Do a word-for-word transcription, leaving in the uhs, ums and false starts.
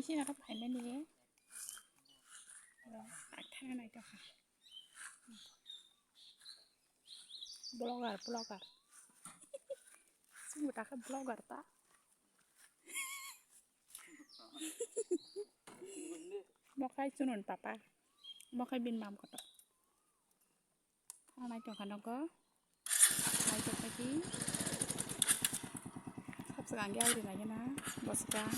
Khe aro phaimani. Aro tak thana naitokha. Vlogger, vlogger. Chwngbo takha vlogger ta. Mokhai chunun papa. Mokhai bin mam kotor. Ang naitokha nogo. Naitokha ki. Sabswkang ge auri lagi na. Boswkang.